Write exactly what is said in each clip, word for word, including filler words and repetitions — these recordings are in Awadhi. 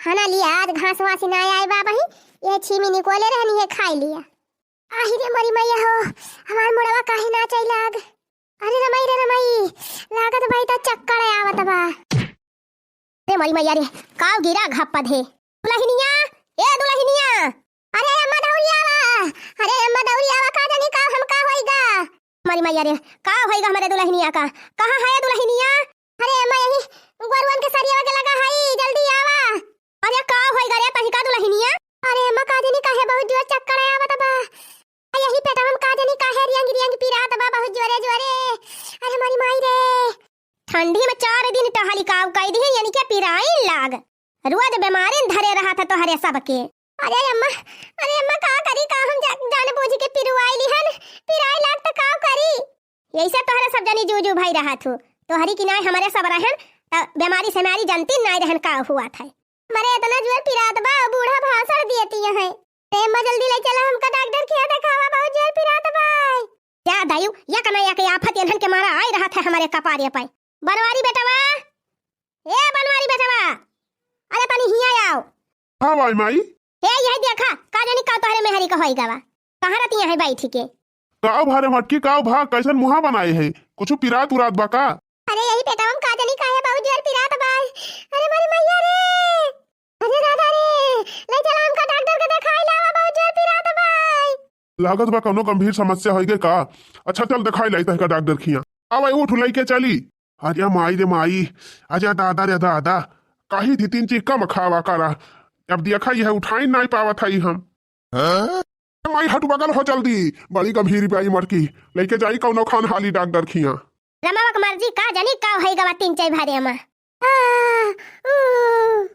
हना लिया, आज घास वास ना आए बा बही, ये छीमी निकोले रहनी है, खाई लिया। आही रे मोरी मैया हो, हमार मुड़वा काहे नाचै लाग। अरे रमाई रे रमाई, लागत बाई त चक्कर आवत बा। अरे मोरी मैया रे, काव गिरा घप्पा धे। दुलहिनिया, ए दुलहिनिया। अरे अम्मा दौरी आवा, अरे अम्मा दौरी आवा, का जानी का हमका होइगा। मोरी मैया रे, का होइगा हमरे दुलहिनिया का? कहाँ है दुलहिनिया? अरे अम्मा यही गोरुअन के सरियावा के लगा हई, जल्दी आवा। अरे का होइगा रे तहिका दुलहिनिया? अरे अम्मा का जानी काहे बहुत जोर चक्कर आवत बा। आ यही पेटवा में का जानी काहे रियंग रियंग पिरात बा बहुत जोरे जोरे। अरे मोरी माई रे। ठंडी में चार दिन टहली काव कई दिही, यानी के पिराइन लाग। रोज बीमारी धरे रहत है तोहरे सबके। अरे अम्मा, अरे अम्मा का करी का हम जा-, जान बूझ के पिरवाई लिहन, पिराई लाग त का करी? यैसे तोहरे सब जनी जू जू भई रहत हो, तोहरी की नाई हमरे सब रहन, त बीमारी सेमारी जनती नाई रहन का हुआ था। मरे इतना जोर पिरात बा, बूढ़ा भाषण दियती है। ए अम्मा जल्दी ले चला हमका डॉक्टर किया देखावा, बहुत जोर पिरात बा। जा दायु, या कना या के आफत एनहन के मारा आई रहत है हमरे कपारे पे। बनवारी बेटवा, ए बनवारी बेटवा, अरे तनी हिया आओ। हाँ भाई माई। हे यही देखा, का जानी का तोहरे मेहरी का होई गवा। कहाँ रहती है बैठी के? का भा रे मटकी, का भा, कैसन मुहा बनाए है? कुछ पिरात उरात बा का? अरे यही पेटवा में का जानी काहे बहुत जोर पिरात बा। अरे मोरी मैया रे। अरे दादा रे, ले चला हमका डॉक्टर के देखाई लावा, बहुत जोर पिरात बा। लागत बा कौनो गंभीर समस्या होई गई का? अच्छा चल देखाई लाई तहका डॉक्टर खिया। आवा उठ लइके चली। अरे माई रे माई, अरे दादा रे दादा, कही थी तीन चीज कम खावा करा। अब देखा यह उठाई नाई पावत हई हम। हाँ? माई हट बगल हो जल्दी, बड़ी गंभीर बाई मटकी, लइके जाई कौनो खान हाली डॉक्टर खिया। रमावा के मर्जी का जानी का होई गवा तीन चार भारे अम्मा। आ, ऊ।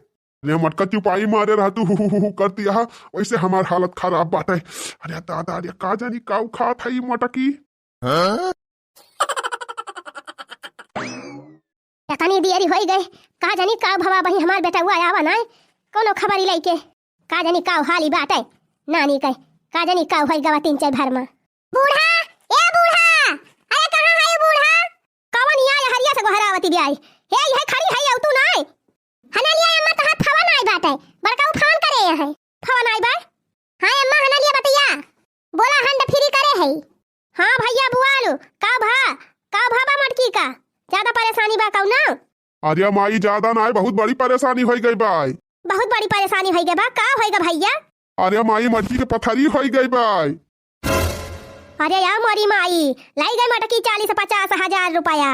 अरे मटका चुपाई मारे रहा तू, हु, हु, हु, हु करती हा, वैसे हमार हालत खराब बाटे। अरे दादा, अरे का जानी का खात है ई मटकी? हाँ? एतनी देरी होई गई, का जानी का भवा बही हमार बेटवा आवा नाय, कौनो खबरी लइके। का जानी का हाली बाटे नानी के, का जानी का होई गवा तीन चार भर में। बूढ़ा, ए बूढ़ा, अरे कहाँ है ये बूढ़ा? कवन या हरिया से गोहरावती बियाई? हे, यह खड़ी है, अउ तू नाय? हना लिया अम्मा, तोहार फोन आइ बाटे, बड़का फोन करे है। फोन आइ बा? हाँ अम्मा, हना लिया बतिया, बोला hand free करे है। हाँ भैया बुआलू, का भा, का भा बा मटकी का? ज्यादा परेशानी बा कौनो? अरे माई, ज्यादा नाय, बहुत बड़ी परेशानी होई गई बाय। बहुत बड़ी परेशानी होई गई बा, का होई गा भैया? अरे माई, मटकी के पथरी होई गई बाय। अरे या मोरी माई, लाई गई मटकी चालीस पचास हजार रुपया।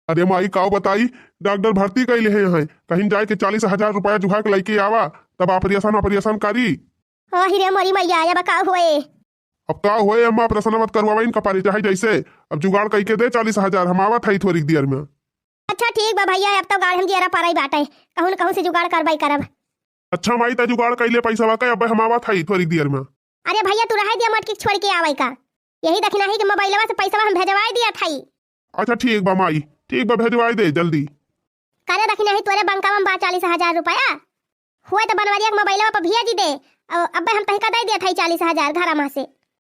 अरे माई, काव बताई, डॉक्टर भर्ती कइले हैं, हैं। कहीं जाए के चालीस हजार रुपया जुहा के लइके आवा, तब ऑपरेशन, ऑपरेशन करी। ओही रे मोरी मैया, अब का हुए? अब का हुए अम्मा, ऑपरेशन मत करवावा इनका पारी, चाहे जैसे। अब जुगाड़ कइके दे चालीस हजार, हम आवत है थोड़ी देर में। अच्छा ठीक बा भैया, अब तो गाड़ हम जियरा पारई बाटे, कहूँ न कहूँ से जुगाड़ करबई करब। अच्छा माई, त जुगाड़ कइले पैसा बा का, अब हम आवत है थोड़ी देर में। अरे भैया, तू रहे दिया, मटकी छोड़ के आवई का? यही दखिनाही के मोबाइलवा से पैसवा हम भेजवाई दिया थाई। अच्छा ठीक बा माई, ठीक बा, भेजवाई दे जल्दी। करे दखिनाही तोरे बंकावा में बा चालीस हजार रुपया, हुए तो बनवरिया के मोबाइलवा पर भेज दे। अ-, अब्बे हम तहिका दे दिया थाई चालीस हजार घरमा से।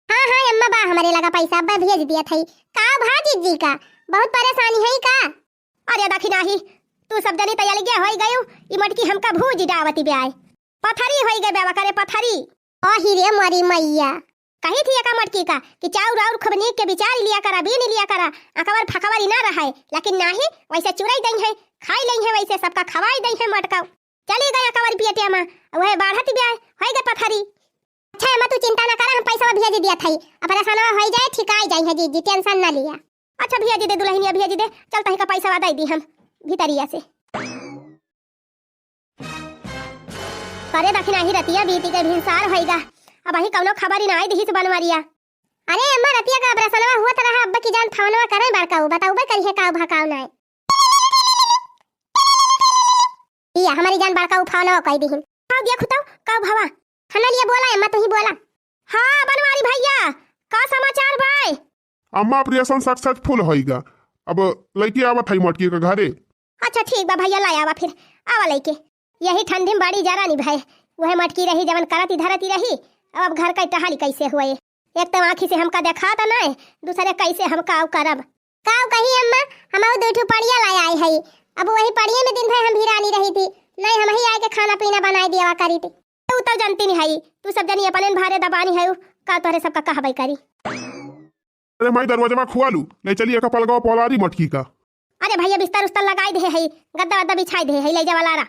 हाँ हाँ अम्मा, बा हमरे लगा पैसा, अब्बे भेज दिया थाई। का भा जिज्जी का, बहुत परेशानी है का? अरे दखिनाही, तू सब जनी त अलगे होई गयू, ई मटकी हमका भूज डावती ब्याय। पथरी होई गए ब्यावा करे पथरी। ओही रे मोरी मैया। कही थी एका मटकी का कि चाउर आउर खूब नीक के बिचारी लिया करा, बीन लिया करा, अकबर फकबर ही ना रहे, लेकिन नाही, वैसे चुराई दई है, खाई लई है, वैसे सबका खवाई दई है मटका। चली गई अकबर पियटिया में, वह बाढ़त ब्याय, होई गए पथरी। अच्छा अम्मा, तू चिंता ना करा, हम पैसा भेज दिया थाई, ऑपरेशनवा होई जाए, ठिकाई जाई है जिज्जी, tension ना लिया। अच्छा भेज दे दुलहिनिया, भेज दे, चल तही का पैसा दे दी हम भीतरिया से। करे दखिनाही रतिया बीती के भिनसार होई गा, अबही कौनो खबर ही ना आई दिहिस बनवरिया। अरे अम्मा, रतिया का ऑपरेशनवा हुआ त रहा, अब्बे की जान फोनवा करे बड़का, उ बताउबे करिहे का भा काव नाय। इया, हमारी जान बड़का उ फोनवा कई दिहिन। आओ दिया खुताओ, का भवा? हना लिया बोला, अम्मा तू ही बोला। हाँ, बनवारी भैया, का समाचार बाय? अम्मा, ऑपरेशन successful होइगा। अब लइके आवत हई मटकी के घरे। अच्छा, ठीक बा भैया, ला आवा फिर, आवा लइके। यही ठंडी में बड़ी जरा निभाए, वह मटकी रही जवन करती धरती रही, अब, अब घर का टहली कैसे हुए? एक तो आँखी से हमका देखात नाय, दूसरे कैसे हम काव करब? काव कही अम्मा, हम दो ठो पड़िया ला आई हई। अब वही पड़िया में दिन भर हम भिरानी रही थी। नहीं, हमही आइके खाना पीना बनाइ दियावा करी ती। तू तो जनती नहीं हई, तू सब जनी अपने भारे दबानी हई, का तोहरे सबका कहबै करी। अरे माई, दरवाजवा खुआ लू, ले चली एका पलगवा पलारी मटकी का। अरे भइया, बिस्तर उस्तर लगाइ देहे हई, गद्दा वद्दा बिछाइ देहे हई, ले जा वलारा।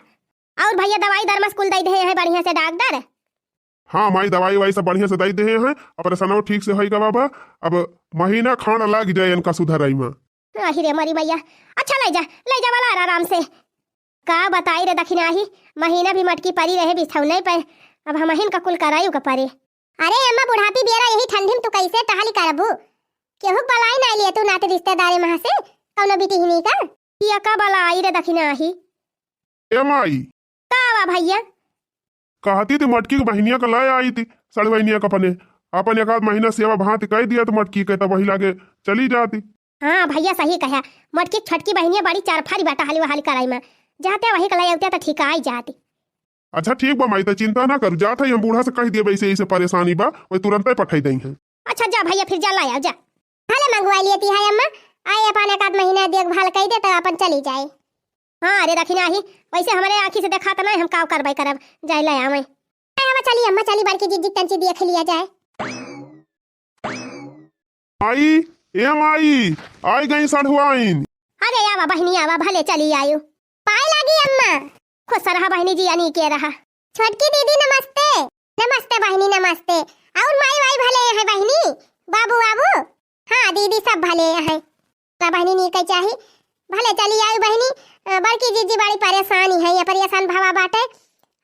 अउर भइया, दवाई दरमस कुल दइ देहे हई बढ़िया से डॉक्टर। हाँ माई, दवाई ववाई सब बढ़िया से दइ देहे हई, ऑपरेशनवा ठीक से होइ गवा बा। अब महीना खान लाग जाए इनका सुधरइ मा। आहि रे मरी मइया, अच्छा ले जा, ले जा वलारा आराम से। का बताई रे दखिनाही, महीना भी मटकी परी रहे बिछौने पे, अब हमहिन का कुल करायु का परे। अरे अम्मा, बुढ़ापी बेरा यही ठंडी में तू कैसे टहली करबू? केहू के बलाई नाई लिए तू नाते रिश्तेदारे महा से, कौनो बिटिहनी का? किया का बलाई रे दखिनाही? ए माई। का बा भइया? कहती थी मटकी के बहिनिया का लै आई थी, सड़वैनिया का अपने, अपन एक आध महीना सेवा भांति कइ दिया तो मटकी के तब वही लागे चली जाती। हाँ भइया, सही कहा। मटकी छोटकी बहिनिया बड़ी चारफारी बाटा हाली वहाली कराई मा। जाते वही कलाई अउते त ठिकाई जाती। अच्छा ठीक बा माई, त चिंता ना करू, जात है हम बूढ़ा से कहि दिए, वैसे ऐसे परेशानी बा, वही तुरंते पठाई दई है। अच्छा जा भइया, फिर जा ला आओ जा। भले मंगवाइ लियती है अम्मा, आए अपन एक आध महीना देखभाल कइ दे त अपन चली जाए। हाँ अरे दखिनाही, वैसे हमरे आँखी से देखात नाहीं, हम काव करबै करब, जाए लै आवै। अरे हवा चली अम्मा, चली बड़की जिज्जी के तंची देख लिया जाए। माई, ए माई, आइ गई सढ़ुआइन। अरे आवा बहिनी आवा, भले चली आयु। पाए लागी अम्मा। खुश रहा बहिनी जी, अनी के रहा। छोटकी दीदी नमस्ते। नमस्ते बहिनी नमस्ते। अउर माई वाई भले हैं बहिनी? बाबू वाबू? हाँ दीदी सब भले हैं। त बहिनी नीके चाही। भले चली आयु बहिनी, अ, बड़की जिज्जी बड़ी परेशानी है, ये परेशान भवा बाटे।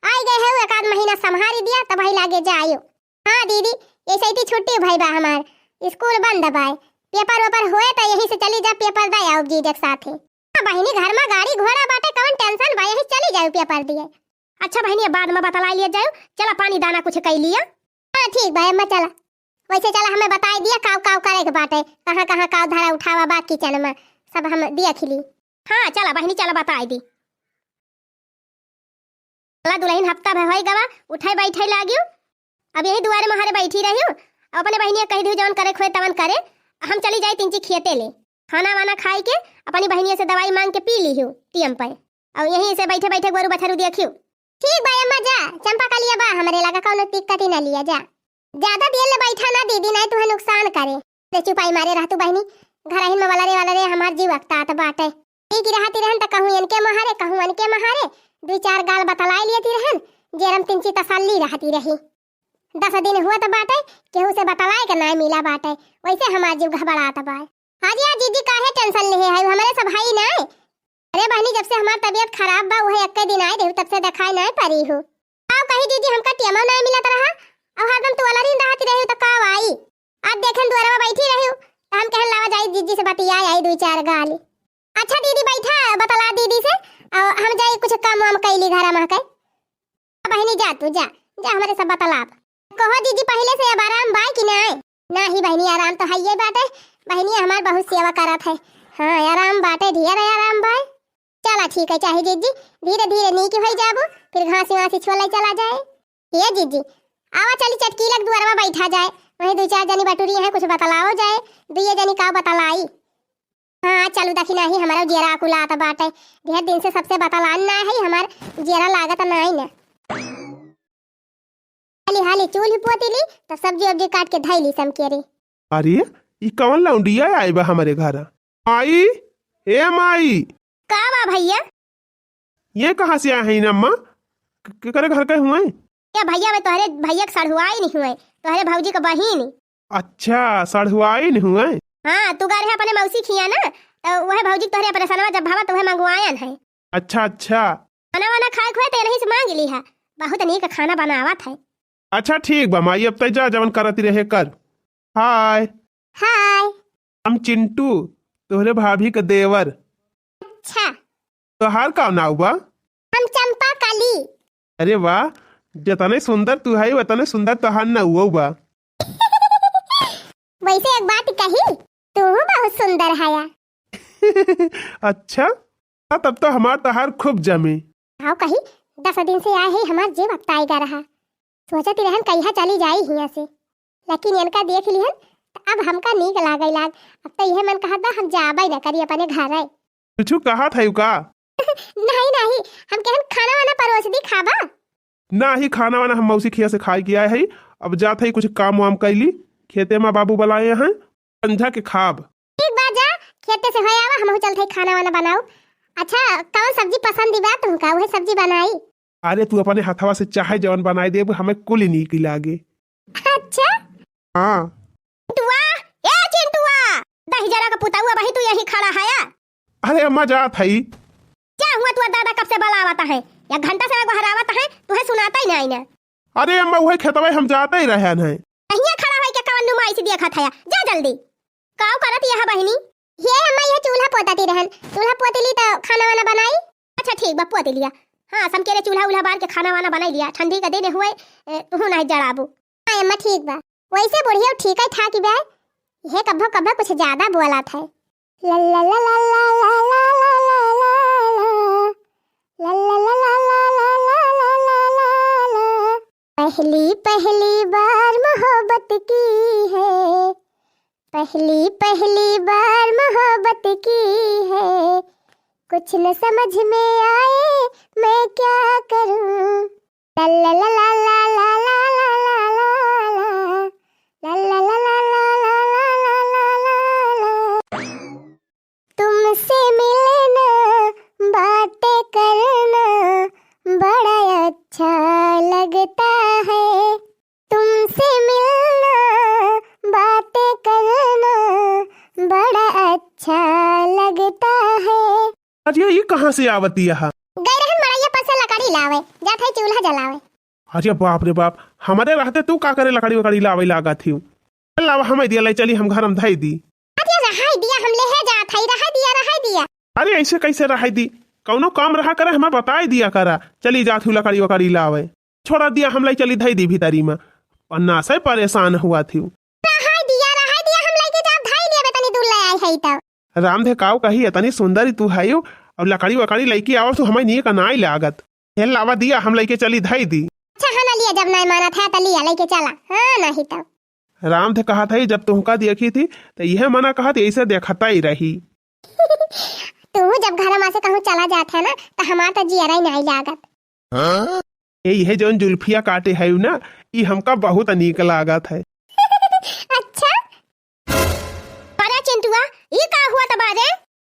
आइ गए है एक आध महीना संभारी दिया तब वही लागे जायु। हाँ दीदी, ये सैती छुट्टी भई बा हमार, स्कूल बंद बाय। पेपर वेपर होए त यहीं से चली जा, पेपर दे आओ जीजे के साथे। हाँ बहिनी, घर मा गाड़ी घोड़ा बाटे, कौन tension बा, यहीं चली जाओ पेपर दिए। अच्छा बहिनी, अब बाद मा बतलाई लिया जाओ, चला पानी दाना कुछ कई लिया। हाँ ठीक बा अम्मा, चला। वैसे चला हमें बताई दिया काव काव करे के बाटे, कहाँ कहाँ काव धरा उठावा बा किचन मा, सब हम देख ली। हाँ चला बहिनी, चला बताई दी। चला दुलहिन, हफ्ता भर होइ गवा, उठै बैठै लागिउ। अब यही दुआरे मोहारे बैठी रहिउ, अब अपने बहिनिया कहि दिहु जवन करे खोए तवन करे, हम चली जाई तिनची खेते ले। खाना वाना खाइ के अपनी बहिनिया से दवाई मांग के पी लिहु टियम पे, अउर यहीं से बैठे बैठे गोरू बछरू देखिउ। ठीक बा अम्मा, जा, चंपा कलिया बा हमरे लगा, कौनो दिक्कत ही ना लिया, जा। ज्यादा देर ले बैठा ना दीदी, नाहीं तुहे नुकसान करे। अरे चुपाई मारे रह तू बहिनी, घरहिन मा वलरे वलरे हमार जीव अकतात बाटे। ई की रहती रहन त कहूँ इनके महारे, कहूँ अनके महारे, दुइ चार गाल बतलाई लियती रहन, जेरम तिनची तसल्ली रहती रही। दस दिन हुआ त बाटे, केहू से बतलाए के नाय मिला बाटे, वैसे हमार जीव घबरात बा। हाँ जी, हाँ जीजी, काहे tension लेहे है, हमरे सब हई नाय। अरे बहिनी, जब से हमार तबियत खराब बा, उहे एक्के दिन आए रही, तब से देखाए नाय परी हूँ। काव कही जीजी, हमका टेमो नाय मिलत रहा, अब हरदम तू अलरिन रहत रही त काव आई। आज देखेन दुआरवा बैठी रही, त हम कहन लावा जाई जीजी से बतिया आई दुइ चार गाली। अच्छा दीदी बैठा, बतला दीदी से, अउर हम जाई कुछ काम वाम कैली घरा मा के। बहिनी जा तू, जा, जा हमरे सब बतलाब। कहो जीजी पहिले से अब आराम बाय कि नाय? नाही बहिनी, आराम तो हइये बाटे, बहिनी हमार बहुत सेवा करत है। हाँ आराम बाटे, ढेर आराम बाय। चला ठीक है, चाहे जीजी धीरे धीरे नीक होई जाबू, फिर घासी वासी छोले चला जाए। ए जीजी, आवा चली चटकीला के दुआरवा बैठा जाए, वहीं दुइ चार जनी बटुरी हैं, कुछ बतलाओ जाए, दुइये जनी का बतलाई। हाँ चलू दखिनाही, हमरो जेरा अकुलात बाटे, ढेर दिन से सबसे बतलान ना है, हमार जेरा लागत नाई ना। हाली हाली चूल्ही पोती ली, तब सब्जी उब्जी काट के धई ली समकेरी। अरे, ई कवन लौंडिया आए बा हमरे घर? माई, ए माई। का बा भइया? ये कहाँ से आए हैं अम्मा? के-, केकरे घर के हुए? ए भइया, वे तोहरे भइया के सढ़ुआइन हुए, तोहरे भौजी के बहिन। अच्छा, सढ़ुआइन हुए? हाँ, तू गए रहे अपने मौसी खिया ना, त उहे भौजी के तोहरे ऑपरेशनवा जब भवा त उहे मंगवायन है। अच्छा, अच्छा। खाना वाना खाए के होए त एनही से मांग लिहा, बहुत नीक खाना बनावत है। अच्छा ठीक बा माई, अब तै जा, जवन करत रहे कर। हाय। हाय। हम चिंटू, तोहरे भाभी के देवर। अच्छा। तोहार का नाव बा? हम चंपा कली। अरे वाह, जतने सुंदर तू है, वतने सुंदर तोहार नउवो बा। वैसे एक बात कही, तू बहुत सुंदर हया। अच्छा, हाँ, तब तो हमार तोहार खूब जमे। आओ कही, दस दिन से आए है, हमार जीव अकताई गा रहा। सोचत रहन कहिया चली जाई हियां से, लेकिन इनका देख लिहन त अब हमका नीक लागे लाग। अब तो यह मन कहत बा हम जाबे न करी अपने घर। कुछ कहत है का? नहीं, नहीं, हम केहन खाना वाना परोस दी, खाबा? नाही, खाना वाना हम मौसी खिया से खाए के आए हई। अब जात हई, कुछ काम वाम कैली, खेते मा बाबू बुलाए हैं, संझा के खाब। ठीक बा, जा खेते से होए आवा, हमहू चलत हई खाना वाना बनाऊ। अच्छा, कौन सब्जी पसंद बा तुमका, उहे सब्जी बनाई। अरे, तू अपने हथवा से चाहे जवन बनाई देबू, हमें कुल नीक लागे। अच्छा। हाँ। चिंटुआ, ए चिंटुआ, दही जरा का पुतौआ, वही तू यहीं खड़ा हया? अरे अम्मा, जात हई। जा हुआ, तू दादा कब से बलावत है, एक घंटा से गोहरावत है, तुहे सुनात ही नाहीं ना। अरे अम्मा, उहे खेतवा हम जात ही रहन है। कहिया खड़ा होई के कवन नुमाइश देखत हया, जा जल्दी। काव करत यह बहिनी? हे अम्मा, यह चूल्हा पोतत ही रहन, चूल्हा पोत ली तो खाना वाना बनाई। अच्छा ठीक बा, पोत लिया। हाँ, समकेरे चूल्हा उल्हा बार के खाना वाना बनाई लिया, ठंडी का दिन हुए, ए, तुहू नहीं जड़ाबू। हाँ अम्मा, ठीक बा। वैसे बुढ़िया ठीक है ठाक बा, यह कभो कभो कुछ ज्यादा बोलत है। ला ला ला ला। ला ला ला ला। पहली पहली बार मोहब्बत की है, पहली पहली बार मोहब्बत की है, कुछ न समझ में आए मैं क्या करूं। ला ला ला ला। ला ला ला ला ला। तुमसे मिलना, बातें करना बड़ा अच्छा लगता है। तुमसे मिलना, बातें करना बड़ा अच्छा लगता है। अरे, ये कहाँ से आवती है? गए रहन मड़ैया पर से लकड़ी लावे, जात है चूल्हा जलावे। अरे बाप रे बाप, हमारे रहते तू का करे लकड़ी वकड़ी लावे लागत ही? लावा, हमें दिया, ले चली, हम घर में धई दी। अरे रहाई दिया, हम लेहे जात हई, रहाई दिया, रहाई दिया। अरे ऐसे कैसे रहाई दी? कौनो काम रहा करे, हमें बताई दिया करा, चली जात हूँ लकड़ी वकड़ी लावे। छोड़ा दिया, हम ले चली धई दी भीतरी में। पन्ना से परेशान हुआ थी। रहाई दिया, रहाई दिया, हम लेके जाब, धई लेबे, तनी दूर ले आई हई तब। रामधे काऊ कही, इतनी सुंदरी तू हयू, अब लकड़ी वकड़ी लेके आवा, तू हमें नीक नाई लागत। हे लावा दिया, हम लेके चली धई दी। अच्छा, हाँ ना लिया, जब नाई मानत है, तो लिया, लेके चला। हाँ, नहीं तब। रामधे कहत है, जब तुहका देखी थी, तो यह मना कहत, ऐसे देखता ही रही। तू जब घर में से कहूँ चला जात है ना, तो हमार तो जियरा ही नाई लागत। हाँ? ए, यह जौन जुल्फिया काटे है ना, ई हमका बहुत नीक लागत है। अच्छा? अरे चिंटुआ, ई का हुआ तबा रे?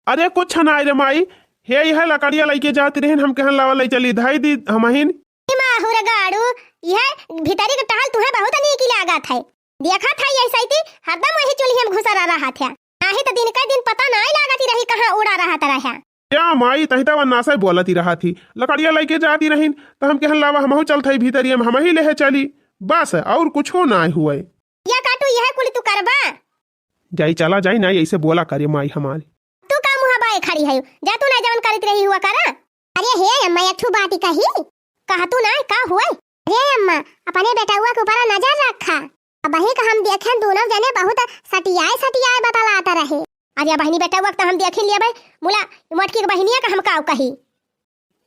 अरे कुछ ना रे माई, हे यह लकड़िया लेके जात रहन, हम कहन लावा ले चली धाई दी हमहिन। ए माहुर गाड़ू, यह भीतरी के टहल तुहे बहुत नीक लागत है। देखत है यही सैती हरदम वही चूल्हे में घुसरा रहत है। नाही तो दिन का दिन पता नाई लागत ही रही कहाँ उड़ा रहत रहे। या माई, तही तो वन्नासे बोलत ही रहत ही, लकड़िया लेके जाती रहीन, तो हम कहन लावा हमहू चलत हई भीतरिया में, हमही लेहे चली, बस और कुछो नाई हुए। या काटू, यह कुल तू करबा? जाई, चला जाई, नाई ऐसे बोला करे माई हमारी। तू का मुँह बाए खड़ी है, जा तू ना जवन करत रही हुआ करा। अरे हे अम्मा, एक ठू बात ही कही। कहा तू ना, का हुए? अरे अम्मा, अपने बेटउआ के ऊपर नजर रखा। अबही का हम देखेन दोनों जने बहुत सटियाए सटियाए बतलात रहे। अरे बहिनी बेटउआ के तो हम देखी लिया भाई, मुला मोटकी के बहिनिया का हम काव कही।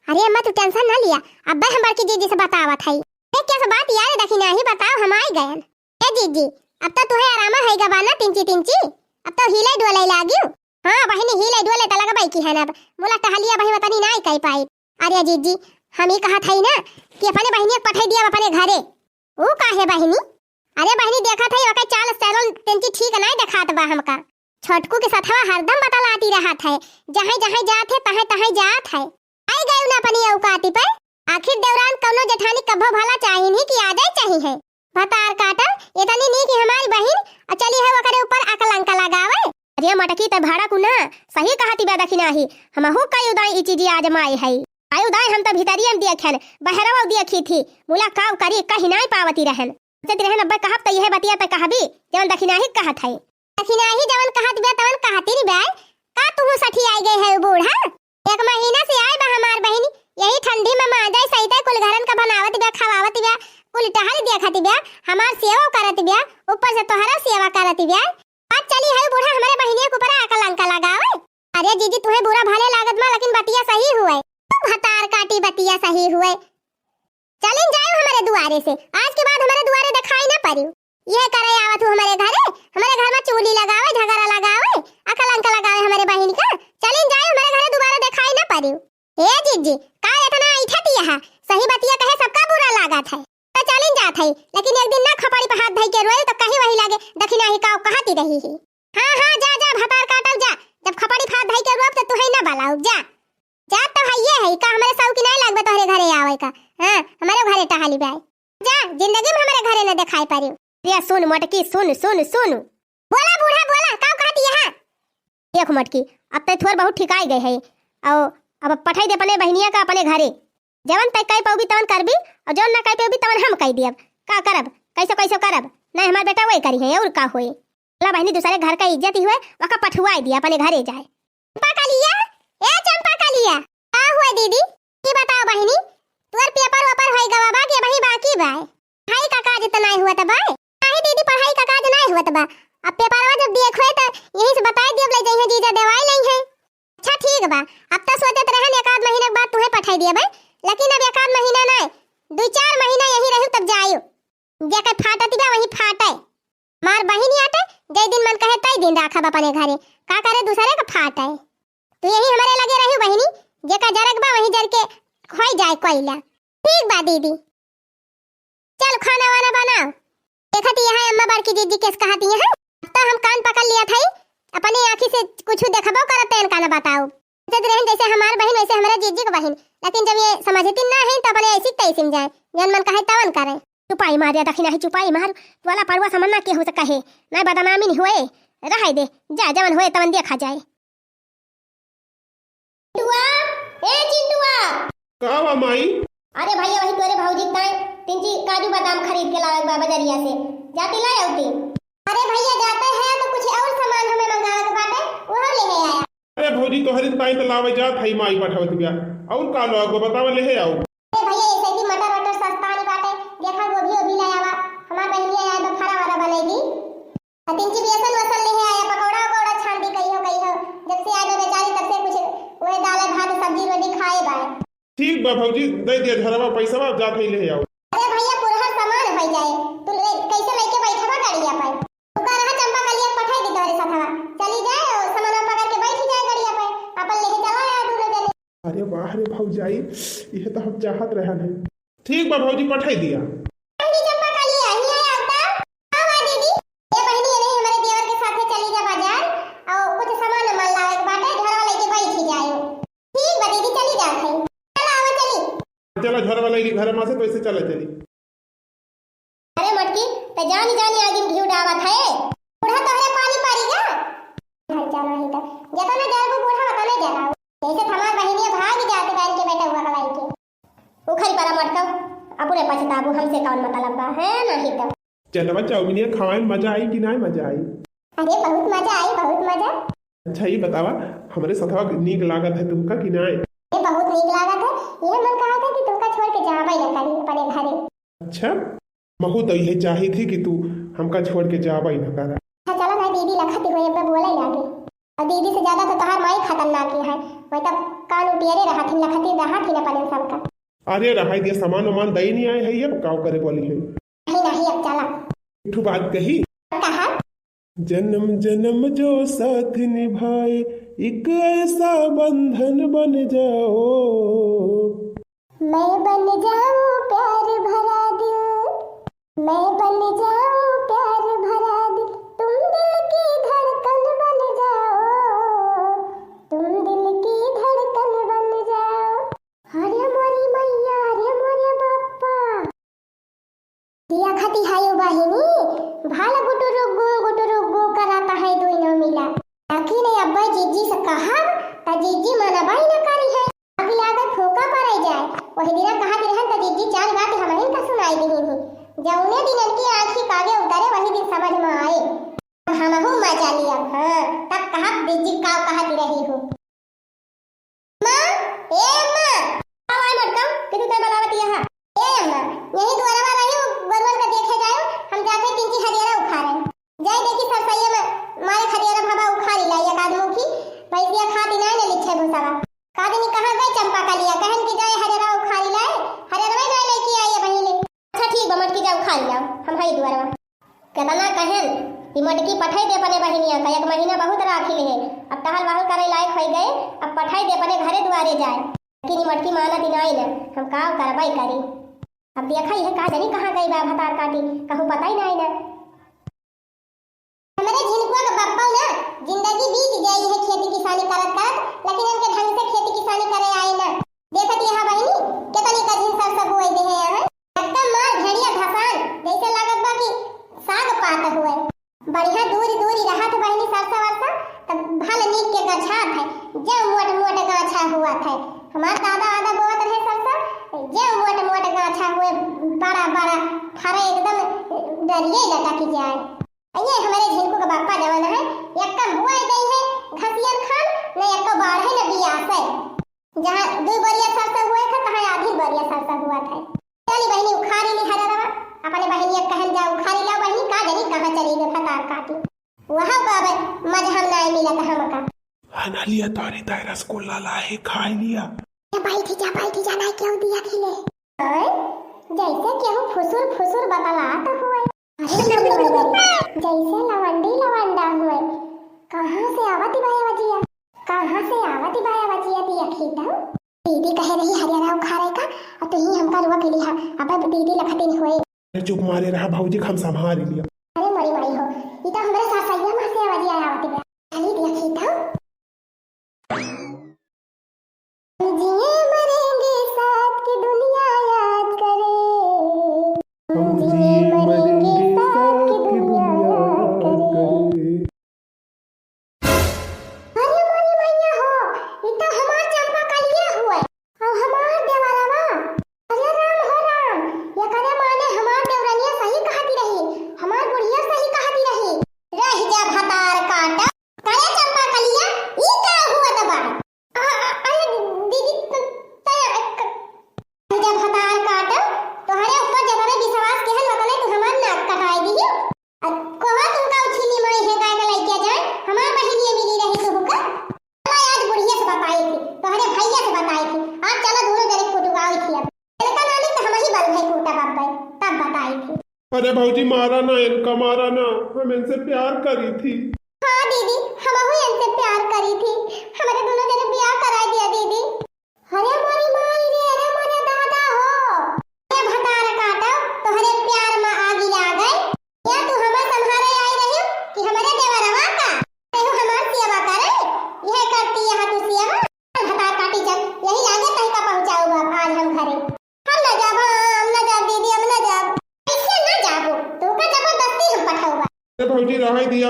अरे अम्मा तू tension ना लिया, अब्बे हम बड़की जीजी से बतावत हई। ए, कैसे बात यार, देखी नाही बताओ, हम आई गयन। ए जीजी, अब तो तुहे आरामा है गबा ना तिंची तिंची, अब तो हिले डोले लागियो। हाँ बहिनी, हिले डोले त लगबई की है ना, अब मुला टहलिया बहिन वतनी नाई कई पाई। अरे जीजी, हम ई कहत हई ना कि अपने बहिनिया के पठाई दिया अपने घरे। ऊ काहे बहिनी? अरे बहिनी, देखत हई ओकर चाल चलन तेंची ठीक नाई देखात बा हमका। छोटकू के सथवा हरदम बतलाती रहत है, जहाँ जहाँ जात है तहाँ तहाँ जात है। आई गई ना अपनी औकाती पे। आखिर देवरान कौनो जेठानी कभो भला चाहिन ही कि आ जाए चाहिए। भतार काटल, इतनी नीक हमारी बहिन, और चली है ओकरे ऊपर अकलंका लगावे। अरे मटकी ते भड़क ना, सही कहती बा दखिनाही, हमहू कई उदाई ई चीजी आजमाए है। आई उदाई हम तो भीतरिया में देखेन, बहरवा देखी थी, मुलाकाव करी कहीं नाई पावती रहन। सोचत रहन अब्बे कहब तो यह बतिया तो कहबी, जवन दखिनाही कहत है। दखिनाही जवन कहत बा तवन कहती नी बा, का तुहू सठी आई गई है बूढ़ा? एक महीना से आए बा हमार बहिन, यही ठंडी में मांजै सहित कुल घरन का बनावत बा, खवावत बा, कुल टहल देखत बा, हमार सेवा करत बा, ऊपर से तोहरा सेवा करत बा। आज चली है बूढ़ा हमरे बहिनिया के ऊपर अकलंका लगावे। अरे जीजी, तुहे बुरा भले लागत बा, लेकिन बतिया सही हुए। भतार काटी बतिया सही हुए। चलिन जाए हमरे दुआरे से, आज के बाद हमरे दुआरे दिखाई ना पड़ियो। यह करे आवत हूँ हमरे घरे, हमरे घर में चूली लगावे, झगड़ा लगावे, अकलंक लगावे हमरे बहिन का। चलिन जाए हमरे घरे, दोबारा दिखाई ना पड़ियो। ए जिज्जी, का एतना ऐठत यह? सही बतिया कहे सबका बुरा लागत है। तो चलिन जात है, लेकिन एक दिन ना खोपड़ी पे हाथ धई के रोए तो कहीं वही लागे, दखिना ही का कहती रही ही। हाँ, हाँ, जा, जा, भतार काटल जा। जब खोपड़ी पे हाथ धई के रोब तो तुहई ना बलाउब, जा। जा तो है ये है, का हमरे साउ की नहीं लागबे तोहरे घरे आवे का? हाँ, हमरे घरे टहली बाय। जा, जिंदगी में हमरे घरे न देखाई पारी। रे सुन मोटकी, सुन, सुन, सुन। बोला बूढ़ा, बोला, का कहती है? देख मोटकी, अब तै थोर बहुत ठिकाई गए है, और अब पठाई दे अपने बहनिया का अपने घरे। जवन तै कह पाउबी तवन करबी, और जवन ना कह पाउबी तवन हम कह दियब। का करब, कैसो कैसो करब, नहीं हमार बेटा वही करी है, और का होए। ला बहनी, दूसरे घर का इज्जत ही हुए, वका पठुआई दिया अपने घरे जाए। चंपा कलिया, ए चंपा कलिया। का हुआ दीदी? ई बताओ बहिनी, तोर पेपर वेपर होई गवा बा कि अबहीं बाकी बा? पढ़ाई का काज त नाय हुआ त बा? नाही दीदी, पढ़ाई का काज नाय हुआ त बा। अब पेपरवा जब देख होए त यही से बताई दियब, ले जइहे जीजा देवाई लइहे। अच्छा ठीक बा, अब त सोचत रहन एक आध महीना के बाद तुहे पठाई दियब, लेकिन अब एक आध महीना नाय, दुई चार महीना यही रहू तब जायू। जेकर फाटत बा वही फाटे। मार बहिनी आटे, जय दिन मन कहे तय दिन राखब अपने घरे। का करे दूसरे का फाटे। तू यही हमारे लगे रही बहिनी, जेका जरक बा वही जर के होई जाए कोयला। ठीक बा दीदी, चल खाना वाना बनाओ। देखत यहाँ अम्मा बड़की जीजी केस कहत यहाँ। अब तो हम कान पकड़ लिया था, अपने आँखी से कुछ देखबो करत तैन का न बताओ। सोचत रहन जैसे हमार बहिन वैसे हमरा जीजी के बहिन, लेकिन जब ये समझती ना है तो अपने ऐसी तैसी में जाए, जन मन कहे तवन करे। चुपाई मार या दखिना ही चुपाई मार, तोला पड़वा समन्ना केहू से कहे, ना बदनामी नहीं हुए, रहे दे, जा जवन होए तवन देखा जाए। चिंटुआ, ए चिंटुआ। का बा माई? अरे भैया वही तोरे भौजी के ताई तीन ची काजू बादाम खरीद के लावे बा बजरिया से, जाती ला आउती। अरे भैया जाते हैं तो कुछ और सामान हमें मंगावे के बाटे, वो ले आया। अरे भौजी तोहरी ताई तो लावे जात है, माई पठावत बिया, और का लावे बतावा ले आओ। अरे भैया ऐसे भी मटर वटर सस्ता नहीं बाटे, देखा गोभी ओभी ले आवा, हमार बहनिया यार फरा वरा बनेगी। आ तिनची बेसन वसन ले आया, पकौड़ा उकौड़ा छान दी कहियो कहियो। जब से आए बा बेचारी तब से कुछ वही दाल भात सब्जी रोटी खाए बा। ठीक बा भौजी, दे दिया घरवा पैसवा, जात ही ले आओ। अरे भैया पुरहर सामान हो जाए, तू ले, कैसे लेके बैठबा गाड़िया पर? तू का रहा चंपा कलिया पठाई दी तोहरे साथवा, चली जाए और सामान पकड़ के बैठ जाए गाड़िया पर, अपन लेके चला आया दोनों जने। अरे वाह रे भौजाई, यह तो हम चाहत रहन है। ठीक बा भौजी, पठाई दिया। बहिनी चंपा काली आई है, आवता। हाँ, हाँ, दीदी। ए बहिनी, ये नहीं, हमारे देवर के साथे चली जा बाजार और कुछ सामान वामान लावे के बाटे, घरवा लेके बैठी जाए। ठीक बा दीदी, चली जात है। चला, आवा, चली। चला, घरवा लेके, घर में से तो ऐसे चला चली। अरे मटकी, ते जानी जानी आगिन घी उड़ावत है। बूढ़ा तोहरे पानी पारी गा। भाग जाना ही तो। जतना जरबू बूढ़ा, वतने जराऊ। जैसे हमार बहिनिया भाग जात बहन के बेटा हुआ कलाई के। उखरी परा मटका, अपने पछताबू, हमसे कौन मतलब बा, है नहीं तो। चटवा चाउमिनिया खाए में मजा आई कि ना मजा आई? अरे बहुत मजा आई, बहुत मजा। अच्छा ये बतावा, हमरे सथवा नीक लागत है तुमका कि ना? अरे बहुत नीक लागत है, यह मन कहा था कि तुमका छोड़ के जाबे न करी अपने घरे। अच्छा, महू तो यह चाही थी कि तू हमका छोड़ के जाबे न करा। अच्छा चला भाई, दीदी लखत ही होए, अब बोले लागे। और दीदी से ज्यादा तो तोहार माई खतरनाक ही है, वही तब कान उटियरे रहा थी, लखती रहा थी न पलन सबका। अरे रहाई दिया, सामान वामान दई नहीं आए है, ये काव करे बोली है। नहीं, नहीं, अब चला। एक ठो बात कही। कहा? जन्म जन्म जो साथ निभाए, एक ऐसा बंधन बन जाओ। मैं बन जाऊं प्यार भरा दिल, मैं बन जाऊं प्यार भरा दिल, तुम दिल की धड़कन बन जाओ, तुम दिल की धड़कन बन जाओ। अरे मोरी मैया, अरे मोरे बापा। दिया खती हायो बहिनी, भाला गुटुरुगु, गुटुरुगु कराता है दोनों मिला। ताकि ने अब्बा जिज्जी से कहब, त जिज्जी मनबई न करी है। आग लागल फूंका पड़े जाए। वही दिना कहा रहन त जिज्जी चार बात हमहिन का सुनाई दिही ही। जौने दिन इनकी आँखी कागे उतरे वही दिन समझ में आए। हमहू मजा लिया, हाँ, तब कहब जिज्जी का कहत रही हूँ। अम्मा, ए अम्मा। आओ, आए मटकाऊ, कितनी देर बुलावत यहाँ? ए अम्मा, यही दुआरवा रही, वो गोरुअन का देखे जायो, हम जाते तीन की हरियरा उखाड़े। जाए देखी सरसैया में, मारे हरियरा भाबा उखाड़ी लाई, एक आदमी की, भैंसिया खाती नहीं ने लिखे भूसावा। का दिन कहाँ गई चंपा कलिया, कहन की जाए हरियरा उखाड़ी लाए, हरियरा में नहीं लेके आई है पहले। अच्छा ठीक बा, मटकी जाओ, खा लियाओ, हम हई दुआरवा। केतना कहेन कि मटकी पठाई दे अपने बहिनिया का, एक महीना बहुत राखी ले है, अब टहल वहल करे लायक होई गए, अब पठाई दे अपने घरे दुआरे जाए। लेकिन ई मोटकी मानत ही नाई ना, हम का करबै करी। अब देखा इहे का जानी कहाँ गई बा भतार काटी, कहूँ पता ही नाई ना। हमरे झिनकुआ के बप्पा ना, जिंदगी बीत जाई है खेती किसानी करत करत, लेकिन इनके ढंग से खेती किसानी करे आए ना। देखत यहाँ बहिनी, केतनी कठिन सरसों बोए दे हैं यहाँ। एकदम मार भेड़िया धसान, जैसे लागत बा कि साग पात हुए। बढ़िया दूरी दूरी रहत बहिनी सरसों वरसों, तब भल नीक के गछात है, जे मोट मोट गाछा हुआ थे। हमार दादा आदा बोवत रहे सरसों, जे मोट मोट गाछा हुए, बड़ा बड़ा फरे एकदम डरिये लटक जाए। ये हमरे झिनकू के बापा जवन है, यक्का बुआई गई है घसियन खान, न यक्का बाढ़ है न बियास है। जहाँ दुई बोरिया सरसों हुए थे, तहाँ आधी बोरिया सरसों हुआ था। चली बहिनी उखाड़ी ली हररवा, अपने बहिनी एक कहन जा उखाड़ी ला बहिनी, का जानी कहाँ चली गई भतार काटी। वहाँ का अब मजहम नाय मिलत हमका। हना लिया तोरी ताई रसगुल्ला लाए खाई लिया। जा बैठी जा, बैठी जा, ना क्यों दिया खिले। हैं? जैसे केहू फुसुर फुसुर बतलात हुए। अरे लवंडरी, जैसे लवंडी लवंडा हुए। कहाँ से आवत बा आवाजिया? कहाँ से आवत बा आवाजिया दिया खीता? दीदी कहे रही हरियरा उखाड़े का, और तुही हमका रोक लिहा। अब दीदी लखतिन हुए। अरे चुप मारे रहा भौजी, हम संभाल लिया। अरे मोरी माई हो, ई तो हमरे सासैया माँ से आवाजिया आवत बा। चली दिया खीता। जिए मरेंगे साथ की दुनिया याद करे। हम जिए मरेंगे साथ की दुनिया याद करे। अरे मोरी मैया हो, ई तो हमार चंपा कलिया हुए। और हमार देवरवा। अरे राम हो राम, ये करे माने हमार देवरनिया सही कहती रही, हमार बुढ़िया सही कहती रही। रह जा भतार काटा। काहे चंपा कलिया, ई का हुआ त बा? आ, आ, अरे दीदी, त, त, क-, जब हतार काटो, तोहरे ऊपर जब हमें विश्वास केहन बतले, तू हमार नाक कटाए दिही। आ, कोहा तुमका उछिली माई है, काय का लइके जाए, हमार बहिनिया मिली रही तू हुका। चला आज बुढ़िया से बताई थी, तोहरे भैया से बताई थी, आज चला दोनों जने कुटुआई थी अब। इनका नानी तो हम ही बल भाई कूटा बाप भाई, तब बताई थी। अरे भौजी, मारा ना इनका, मारा ना, हम इनसे प्यार करी थी। हाँ दीदी, हमहू इनसे प्यार करी थी, हमारे दोनों जने ब्याह कराई दिया दीदी। अरे मोरी माई रे, अरे मोरे दादा हो। ए भतार काटो, तोहरे प्यार में आगी लागे। या तू हमें संभारे आई रही कि हमारे देवरवा का? तू हमार सेवा करे, यह करती यहाँ तू सेवा। भतार काटी जब यही लागे तही का पहुँचाऊ बाप आज हम घरे। हम न जाब, हम न जाब दीदी, हम न जाब। कैसे न जाबू? तू का जबरदस्ती हम पठौबा। ए भौजी, रहाई दिया।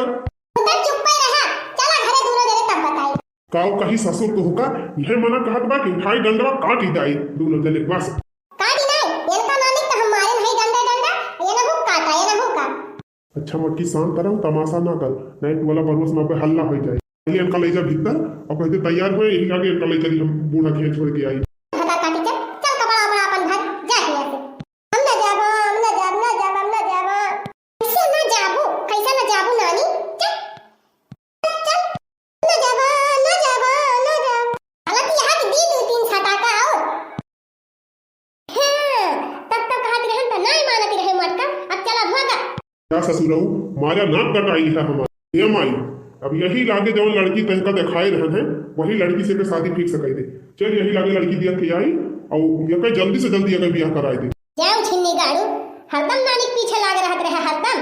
तू तो चुप्पे रहा। चला घरे दोनों जने तब बताई। काऊ कही ससुर तोहका, यह मना कहत बा कि उठाई डंडवा काटी दाई दोनों जने बस। काटी नहीं, इनका नानी तो हम मारे नहीं डंडा डंडा, ये ना हुक काटा, ये ना हुका। अच्छा मटकी, शांत रहो, तमाशा ना कर, नहीं टोला पड़ोस में अबे हल्ला हो जाए। पहले इनका ले जा भीतर और कहते तैयार हुए, यही आगे इनका ले चली, हम बूढ़ा खेत छोड़ के आई। भतार काटी चल, चल कपड़ा वपड़ा अपन भर, जा हियाँ से। हम ना जाब, हम ना जाब, ना जाब, हम ना जाब। कैसे ना जाबू, कैसे ना जाबू नानी? चल, चल, चल। ना जाब, ना जाब, ना जाब। हालत यहाँ के दी दो तीन सटाका और। हाँ, तब तो कहत रहन त नाई मानत रहे मोटका, अब चला भागा। का ससुरऊ, मारा नाक कटाई है हमार। ए माई, अब यही लागे जौन लड़की तहका देखाए रहन है, वही लड़की से के शादी fix कर दे। चल यही लागे लड़की दिया के आई, और यके जल्दी से जल्दी यके बियाह कराए दे। जाओ छिन्नी गाड़ू, हरदम नानी के पीछे लागे रहत रहे, हरदम।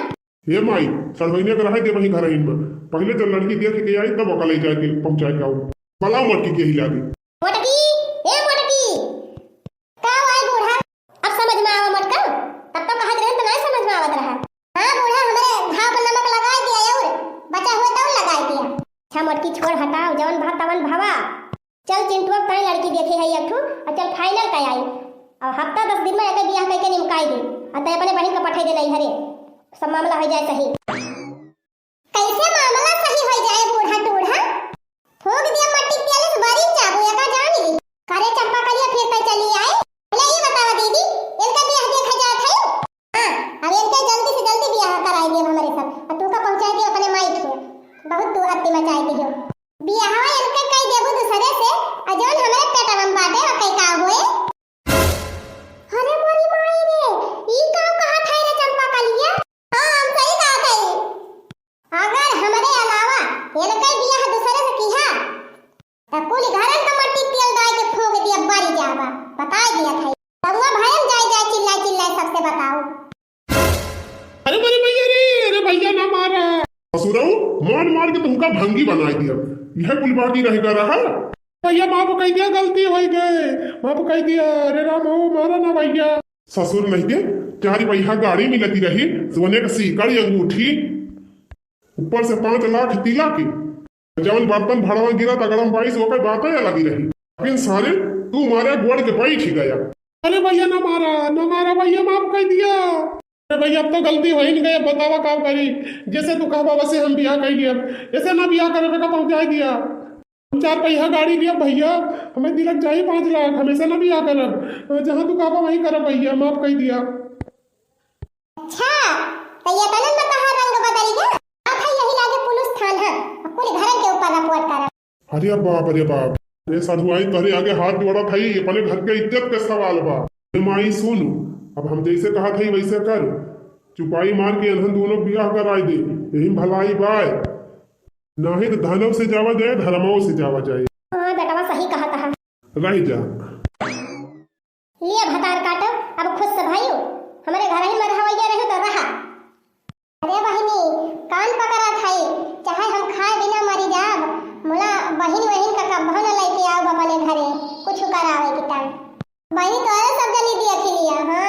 हे माई, सड़वैने के रहे दे वही घरहिन में। पहले जब लड़की देख के आई तब ओका ले जाके पहुंचाए के आऊ। बलाओ मोटकी के ही लागे। मोटकी, ए मोटकी। का हुआ है बूढ़ा? अब समझ में आवा मोटका? तब तो कहत रहे तो नहीं समझ में आवत रहा। हाँ बूढ़ा, हमरे घाव पर नमक लगाए दिया और बचा हुआ तो लगाए दिया। अच्छा मोटकी छोड़ हटाओ, जवन भा तवन भवा। चल चिंटुआ, तैं लड़की देखे है एक ठो, और चल final कर आई। और हफ्ता दस दिन में एके बियाह करके निमकाई दे, और तैं अपने बहिन का पठाई दे नैहरे, सब मामला हो जाए सही। कैसे मामला सही हो जाए बूढ़ा टूढ़ा? फूंक दिया मट्टी के तेल से बरी जाबो, एका जान ली। करे चंपा कलिया फिर तैं चली आई। बोले ये बतावा दीदी, इनका बियाह देखे जात है? हाँ, अब इनके जल्दी से जल्दी बियाह कराई दिया हमारे सब, और तू का पहुँचाई दिया अपने माई के। बहुत तू अति मचाई दियो। बियाहवा इनके कई देबू दूसरे से, आ जौन हमरे पेटवा में बाटे, ओके का होए? अरे मोरी माई रे, ई का कहत है रे चंपा कलिया? हाँ, हम सही कहत हई। भैया ना मारा। ससुरऊ, मार मार के तुमका भंगी बनाई दिया। यह कुल बाकी रह गया रहा। भैया माफ कई दिया, गलती होइ गए, माफ कई दिया। अरे राम हो, मारा ना भैया। ससुर नहीं के चार पहिया गाड़ी मिलती रही, सोने का सीकड़ अंगूठी, ऊपर से पाँच लाख तिलक, जवन बर्तन भड़वा गिरा तगड़म बाईस ओकर बातें अलग ही रही। लेकिन सारे तू मारे गोड़ के बैठ ही गया। अरे भैया ना मारा, ना मारा भैया, माफ कई दिया। अरे भैया अब तो गलती होइ न गई, अब बतावा का करी। जैसे तू कहबा वैसे हम बियाह कई लिया, जैसे ना बियाह करे का पहुँचाई दिया। हम चार पहिया गाड़ी लिया भैया, हमें तिलक चाहिए पाँच लाख, हमेशा ना बियाह करब। जहाँ तू कहबा वहीं करब भैया, माफ कई दिया। अच्छा, तो ये तनन में तहार रंग बदल गया? आप है यही लागे पुलिस थान है, अब पूरे घर के ऊपर रिपोर्ट करब। अरे बाप रे बाप, ये साधुआई तोहरे आगे हाथ जोड़ा था, ये अपने घर के इज्जत के सवाल बा। ए माई सुन, अब हम जैसे कहा था वैसे कर, चुपाई मार के इन्हन दोनों बियाह कराई दे, यही भलाई बाय। नाही तो धनव से जावा जाए, धर्मव से जावा जाए। हाँ, बेटवा सही कहा था। रह जा। लिए भतार काटो, अब खुश से भाई, हमरे घर ही में रहवैया रहे तो रहा। अरे बहिनी, कान पकड़ा थाई, चाहे हम खाए बिना मरी जाब, मुला बहिन वहिन का कब्बो न लेके आउब अपने घरे, कुछ करावे की तंग। बहिनी तोरे सब जनी दिया खिलिया, हाँ?